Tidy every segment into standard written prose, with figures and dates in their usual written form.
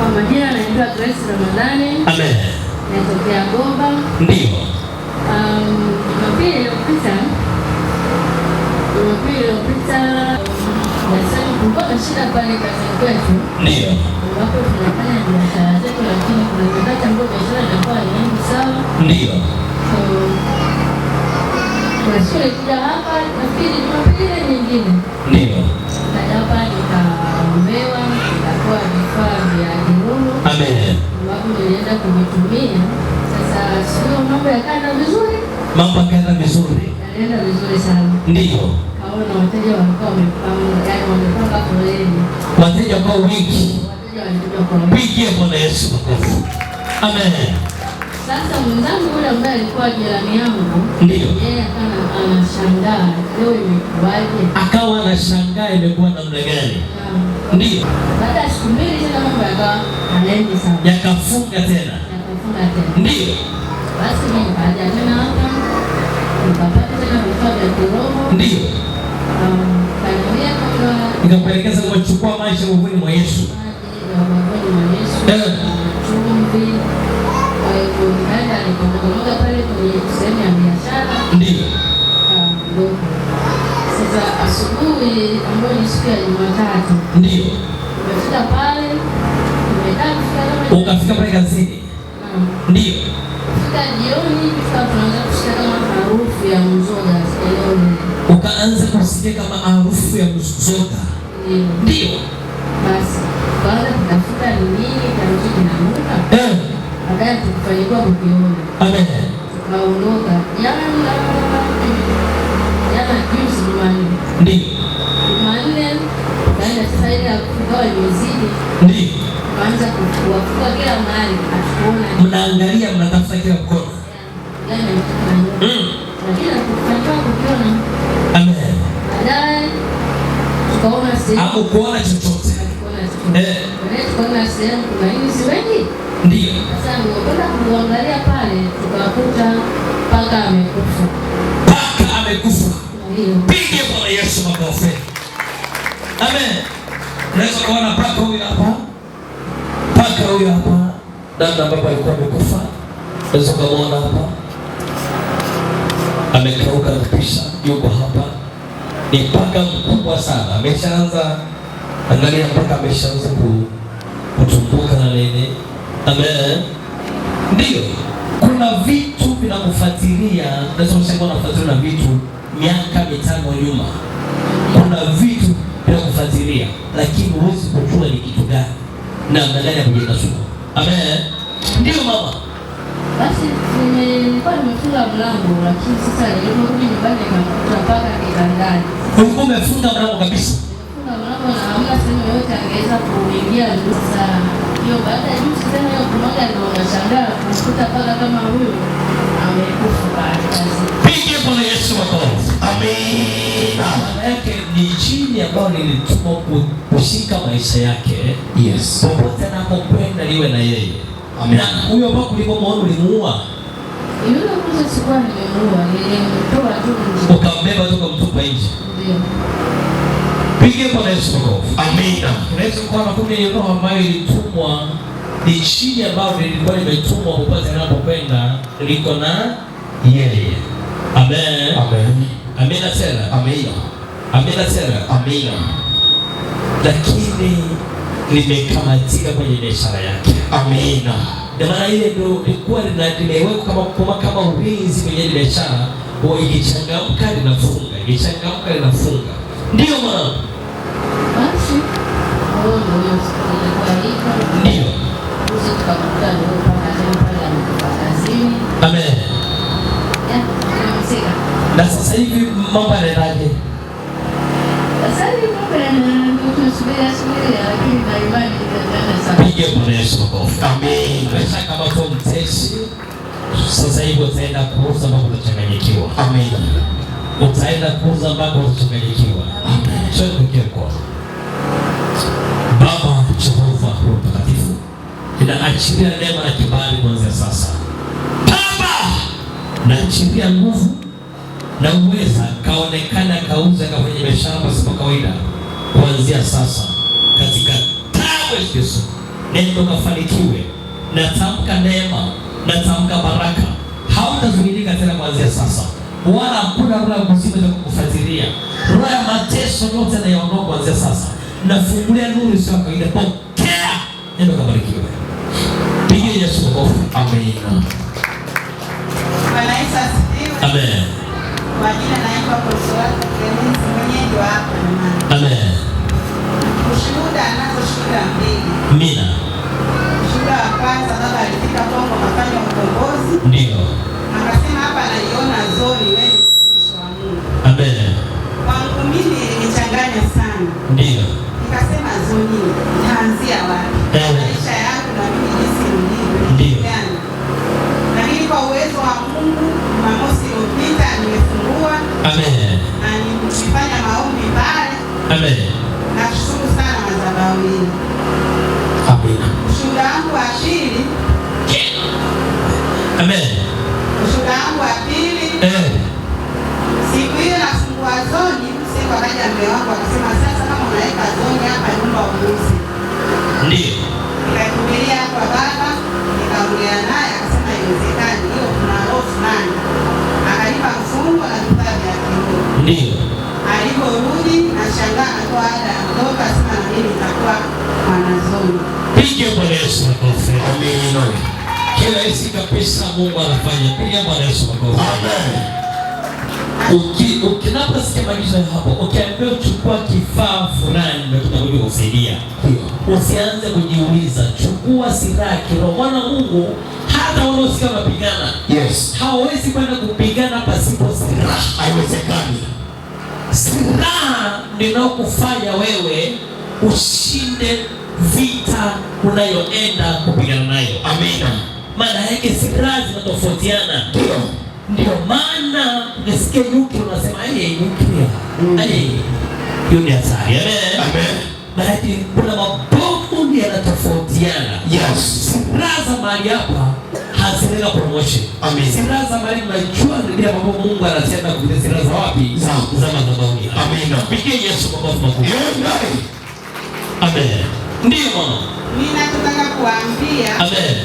Kwa majina naitwa Grace Ramadhani. Amen. Natokea Goba. Ndio. Jumapili iliyopita, nasema kulikuwa na shida pale kazini kwetu. Ndio. Ambapo tunafanya biashara zetu, lakini kuna nyakati ambapo biashara inakuwa haiendi sawa. Ndio. So kuna siku nilikuja hapa, nafikiri Jumapili ile nyingine. Ndio. Nikaja hapa nikaombewa, nikapewa vifaa vya kiroho. Amen. Ambapo nilienda kuvitumia. Sasa sio mambo yakaenda vizuri? Mambo yakaenda vizuri. Yalienda vizuri sana. Ndio. Kaona wateja walikuwa wamepanga, yani wamepanga foleni. Wateja kwa wingi. Wateja walikuja kwa wingi. Pigie Bwana Yesu makofi. Amen. Sasa mwenzangu yule ambaye alikuwa jirani yangu, yeye akawa anashangaa leo imekuwaje? Akawa anashangaa imekuwa namna gani? Ndio. Baada ya siku 2 tena mambo yakawa hayaendi sawa. Yakafunga tena. Yakafunga tena. Ndio. Basi mimi nikaja tena hapa, nikapata tena vifaa vya kiroho. Ndio. Kaniambia kwamba nikakuelekeza kuchukua maji ubavuni mwa Yesu. Maji ya ubavuni mwa Yesu, chumvi. Kwa hivyo nikaenda nikamwaga pale kwenye sehemu ya biashara. Ndio. Ndio. Sasa asubuhi ambayo ni siku ya Jumatatu. Ndio. Nimefika pale, nimekaa kufika kama Ukafika pale kazini? Naam. Ndio. Kufika jioni, kufika tunaanza kusikia kama harufu ya mzoga eneo lile. Ukaanza kusikia kama harufu ya mzoga. Ndio. Ndio. Basi tukaanza kutafuta ni nini chanzo kinanuka. Baadaye tukafanikiwa kukiona. Amen. Tukaondoka. Jana juzi Jumanne. Ndio. Jumanne tukaenda sasa ile harufu ikawa imezidi. Ndio. Tukaanza kufuka kila mahali, hatukuona. Mnaangalia, mnatafuta kila mkono. Yaani mnaangalia. Lakini hatukufanikiwa kukiona. Amen. Baadaye tukaona sehemu. Hakukuona chochote. Hatukuona chochote. Baadaye tukaona sehemu kuna inzi wengi. Ndio. Sasa nilipokwenda kuangalia pale tukakuta paka amekufa. Paka amekufa. Ndio. Pige Bwana Yesu makofi. Amen. Unaweza kuona paka huyu hapa. Paka huyu hapa. Dada ambapo alikuwa amekufa. Unaweza kumuona hapa. Amekauka kabisa, yuko hapa. Ni paka mkubwa sana. Ameshaanza, angalia mpaka ameshaanza kutumbuka na nini. Amen. Ndio. Kuna vitu vinakufuatilia. Unaweza kusema unafuatiliwa na vitu miaka 5 nyuma. Kuna vitu vinakufuatilia, lakini huwezi kujua ni kitu gani na namna gani ya kujinasua. Amen. Ndio mama. Basi nilikuwa nimefunga mlango, lakini sasa niliporudi nyumbani nikakuta paka kitandani. Ulikuwa umefunga mlango kabisa? Nimefunga mlango na hamna sehemu yoyote angeweza kuingia. Sasa hiyo baada ya juzi tena hiyo kumwaga, ndio unashangaa kumkuta paka kama huyo amekufa pale kazini. Pige Bwana Yesu makofi. Amina. Maana yake ni jini ambayo nilitumwa kushika maisha yake. Yes. Popote anapokwenda niwe na yeye. Amen. Na huyo ambao kuliko muone ulimuua? Yule mtu sikuwa nimemuua, nilimtoa tu nje. Ukambeba tu ukamtupa nje. Ndio. Pige Bwana Yesu makofi. Amina. Unaweza kuona kumbe ni roho ambayo ilitumwa, ni jini ambayo lilikuwa limetumwa popote anapokwenda liko na yeye. Amen. Amen. Amina tena. Amina. Amina tena. Amina. Lakini limekamatika kwenye biashara yake. Amina. Ndio maana ile ndio ilikuwa limewekwa kama ulinzi kwenye ile biashara, kwa ikichangamka linafunga, ikichangamka linafunga. Ndio maana basi huo ndio hiyo siku ilikuwa hivyo. Ndio. Sisi tukakuta ndio paka tena pale ametoka kazini. Amen. Ya, tumemzika. Na sasa hivi mambo yanaendaje? Sasa hivi mambo yanaendaje? Tunasubiria subiria, lakini na imani itaenda sawa. Pige Bwana Yesu makofi. Amen. Umeshakamatwa mtesi. Sasa hivi utaenda kuuza mpaka utachanganyikiwa. Amen. Utaenda kuuza mpaka utachanganyikiwa. Amen. Sio kwa. Baba Jehova Roho Mtakatifu, ninaachilia neema na kibali kuanzia sasa. Baba, naachilia nguvu na uweza, kaonekana kauza kafanya biashara pasipo kawaida kuanzia sasa katika damu ya Yesu. Nenda ukafanikiwe. Natamka neema, natamka baraka. Hautazuilika tena kuanzia sasa, wala hakuna roho ya kuzimu itakufuatilia. Roho ya mateso yote naiondoa kuanzia sasa. Nafungulia nuru isiyo ya kawaida. Pokea, nenda ukabarikiwe. Pigie Yesu makofi. Amina. Bwana Yesu asifiwe. Amen. Kwa jina naitwa Consolata Clemens, mwenyeji wa hapa nyumbani. Amen. Ushuhuda, anazo shuhuda mbili. Mina. Ushuhuda wa kwanza, baba alifika Kongo akafanya ukombozi, Ndio. akasema hapa anaiona zoni, wewe ni mtumishi wa Mungu. Amen. Kwangu mimi ilinichanganya sana, Ndio. nikasema zoni nitaanzia wapi? Eh. Maisha yangu na mimi jinsi nilivyo Ndio. gani? Lakini kwa uwezo wa Mungu, Jumamosi iliyopita nimefungua Amen. na nimefanya maombi pale. Amen. Nashukuru sana madhabahu hii. Amina. Ushuhuda wangu wa pili, Amen. ushuhuda wangu wa pili, siku hiyo nafungua zoni, siku akaja mume wangu akasema, sasa kama unaweka zoni hapa nyumba uuze. Ndio. Nikaikubilia kwa baba, nikaongea naye akasema haiwezekani, hiyo kuna roho fulani. Akanipa mfungo na vifaa vya kiroho. Ndio. Aliporudi nashangaa anatoa ada ya mtoto, asema na mimi nitakuwa mwanazoni. Piga Bwana Yesu makofi. Amina. Kirahisi kabisa Mungu anafanya. Piga Bwana Yesu makofi. Amen. Ukinaposikia maagizo ya hapo, ukiambiwa chukua kifaa fulani ndio kitakuja kukusaidia. Ndio. Usianze kujiuliza, chukua silaha kiroho. Mwana Mungu hata wanaosikia wanapigana Yes. hawawezi kwenda kupigana pasipo silaha. Haiwezekani. Silaha ndio inayokufanya wewe ushinde vita unayoenda kupigana nayo. Amina. Maana yake silaha zinatofautiana. Ndio. Ndio maana ukisikia nyuklia unasema hey, nyuklia. Hey, hiyo ni hatari. Amen. Amen. Maana yake kuna mabomu yanatofautiana. Yes. Silaha za mahali hapa hazina promotion. Amen. Silaha za mahali mnajua ndio ambapo Mungu anasema kupitia silaha za wapi? Za. Za madhabahuni. Amina. Pigie Yesu makofi makubwa. Amen. Amen. Ndio mama. Mimi nachotaka kuambia Amen.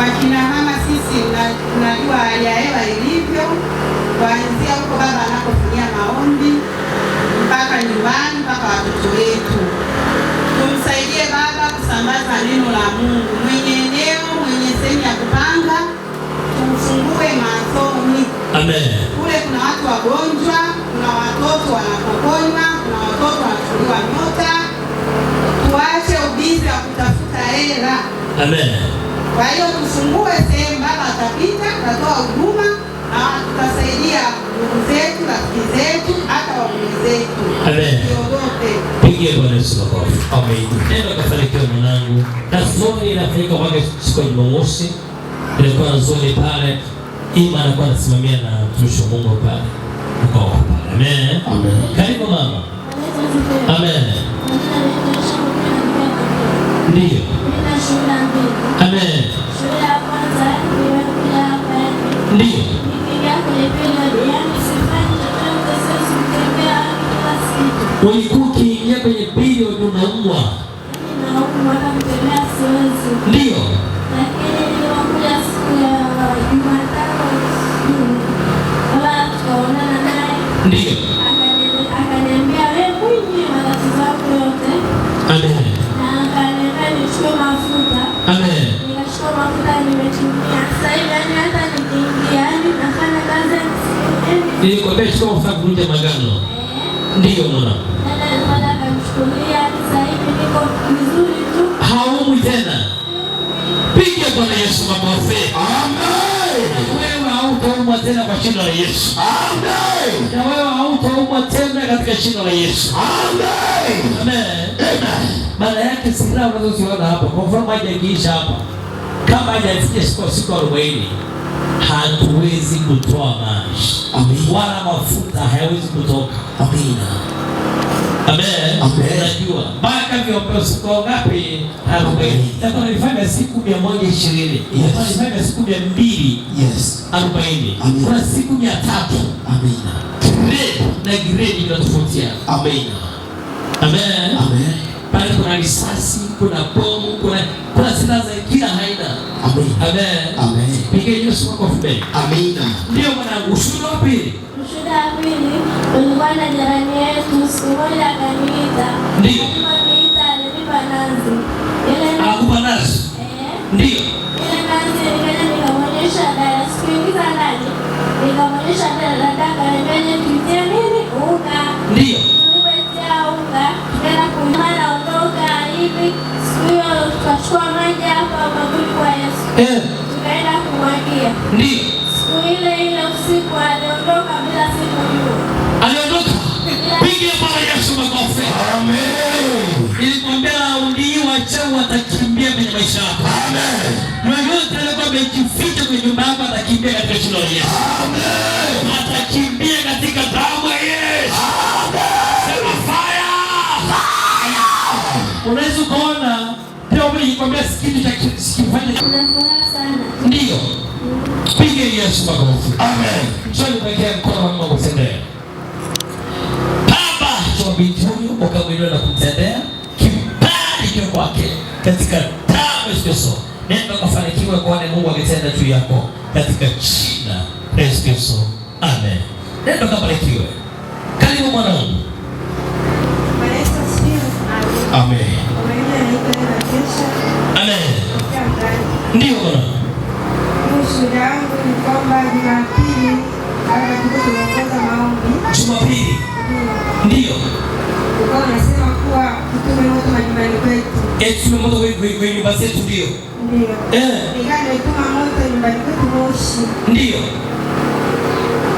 wakina mama sisi tunajua hali ya hewa ilivyo, kuanzia huko baba anapofanyia maombi mpaka nyumbani mpaka watoto wetu. Tumsaidie baba kusambaza neno la Mungu. Mwenye eneo, mwenye sehemu ya kupanga, tufungue masoni. Amen. Kule kuna watu wagonjwa, kuna watoto wanapokonywa, kuna watoto wanachukuliwa nyota. Tuache ubizi wa kutafuta hela. Amen. Kwa hiyo tufungue sehemu, baba atapita, tutatoa huduma na tutasaidia ndugu zetu, rafiki zetu, hata waume zetu. Amen. Tusiogope. Pigie Bwana Yesu makofi. Amen. Nenda kafanikiwe mwanangu. Na zoni inafanyika kwake siku ya Jumamosi. Ilikuwa na zoni pale. Ima anakuwa anasimamia na mtumishi wa Mungu pale. Mko pale. Amen. Amen. Karibu mama. Amen. Ndio. Amen. Ndio. Ulikuwa ukiingia kwenye period unaumwa. Ndio. Ndio. Akaniambia wewe mwenye matatizo yako yote. Amen. Na akaniambia nichukue mafuta. Amen. Nikachukua mafuta nimetumia. Sasa hivi yani hata nikiingia yani nafanya kazi yani. Nilikwambia chukua mafuta kuvunja magano. Ndio mwana. Dada akanichukulia, sasa hivi niko vizuri tu. Haumwi tena. Piga Bwana Yesu makofi. Amen. Wewe hautaumwa tena kwa jina la Yesu. Amen. Na wewe hautaumwa tena katika jina la Yesu. Amen. Amen. Maana yake silaha unazoziona hapa, kwa mfano maji yakiisha hapa, kama hajafikia siku 40, hatuwezi kutoa maji. Amen. Wala mafuta hayawezi kutoka. Amina. Amen. Amen. Unajua mpaka viombeo siku ngapi? 40. Na kuna vifaa siku 120. Yes. Kuna vifaa siku 200. Yes. 40. Amen. Kuna siku 300. Amina. Grade na grade inatofautiana. Amina. Amen. Amen. Pale kuna risasi, kuna bomu, kuna silaha za kila aina. Amen. Amen. Amen. Pigie Yesu makofi mengi. Amina. Ndio mwanangu, ushuhuda wa pili. Ushuhuda wa pili, kulikuwa na jirani yetu, siku moja akaniita. Ndio. Aliponiita alinipa nazi. Ile nazi, Akakupa nazi. Ndio. ile nazi nikaja nikamwonyesha dada, sikuingiza ndani. Nikamwonyesha dada, dada akaniambia je, tuitie nini? Unga. Ndio. Tulipoitia unga, tukaenda kunywa, naondoka hivi. Siku hiyo tukachukua maji hapa mabuli kwa Yesu. Tukaenda kumwagia. Ndio. Siku ile ile usiku aliondoka bila sikujua. Aliondoka. Pigie Bwana Yesu makofi. Amen. Nilikwambia raundi hii wachawi watakimbia kwenye maisha yako. Amen. Yoyote aliyekuwa amejificha kwenye nyumba yako atakimbia katika jina la Yesu. Amen. Atakimbia katika damu ya Yesu. Sema fire. Unaweza ukaona pia umejikwambia kitu cha sikifanya. Kuna furaha sana. Ndio. Pige Yesu makofi. Amen. Njoo nipekee mkono wa Mungu kutendea. Baba, kwa binti huyu ukamwinua na kumtendea kibali kiwe kwake katika damu ya Yesu Kristo. Nenda ukafanikiwe kuone Mungu akitenda juu yako katika jina la Yesu Kristo. Amen. Nenda ukafanikiwe. Karibu mwanangu. Bwana Yesu asifiwe. Amen. Kwa majina naitwa Eva Kesha, Amen. kutoka Mtani. Ndio mwanangu. Ushuhuda wangu ni kwamba Jumapili hapa tulikuwa tunaongoza maombi. Jumapili. Ndio. Ndio. Ukawa unasema kuwa tutume moto majumbani kwetu. Eti tume moto kwenye nyumba zetu ndio. Ndio. Nikawa nimetuma moto nyumbani kwetu Moshi. Ndio.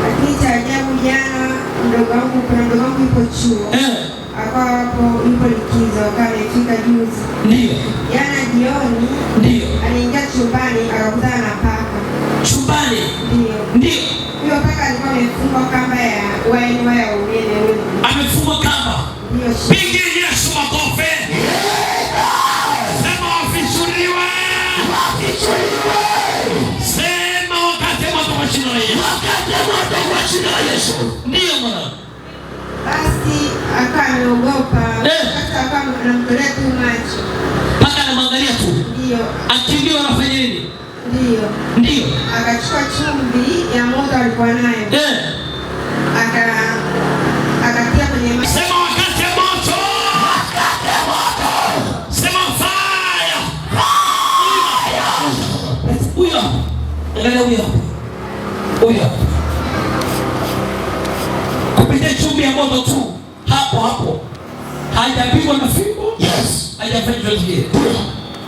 Lakini cha ajabu jana mdogo wangu, kuna mdogo wangu yupo chuo. Akawa hapo yupo likizo, akawa amefika juzi. Ndio. Jana jioni Ndio. aliingia chumbani akakutana na paka. Chumbani. Ndio. Ndio. Huyo paka alikuwa amefungwa kamba ya waya ya umeme ule. Amefungwa kamba. Ndio. Pigie Yesu makofi. Sema wafichuliwe. Sema wakate moto kwa jina la Yesu. Wakate moto kwa jina la Yesu. Ndio mwanangu. Basi akawa ameogopa. Sasa akawa anamtolea tu macho. Paka anamwangalia tu. Ndio. Akimbia anafanya nini? Ndio. Ndio. Akachukua chumvi ya moto alikuwa nayo. Akatia kwenye maji. Sema wakate moto. Sema fire. Huyo. Angalia huyo. Huyo. Kupitia chumvi ya moto tu hapo hapo. Hajapigwa na fimbo. Yes. Hajafanya chochote kile.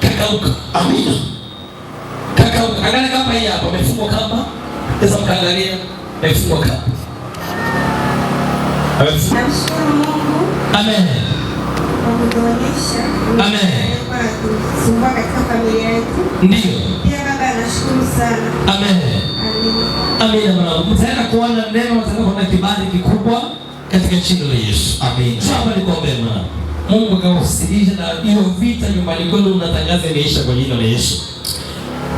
Kakauka. Amina. Kakauka. Angalia kama hii hapa amefungwa kamba. Sasa mkaangalia amefungwa kamba. Namshukuru Mungu. Amen. Kwa kutuonyesha. Amen. Kwa kutusumbua katika familia yetu. Ndio. Pia baba anashukuru sana. Amen. Amina. Amina mwanangu. Mtaenda kuona neno, mtaenda kuona kibali kikubwa katika jina la Yesu. Amina. Sasa nikuombe mwanangu. Mungu akawasilisha na hiyo vita nyumbani kwenu unatangaza imeisha kwa jina la Yesu.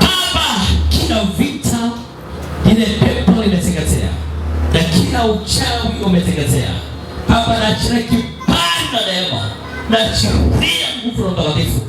Baba, kila vita ile pepo limeteketea na kila uchawi umeteketea. Baba, naachilia kibali na neema, naachilia nguvu na utakatifu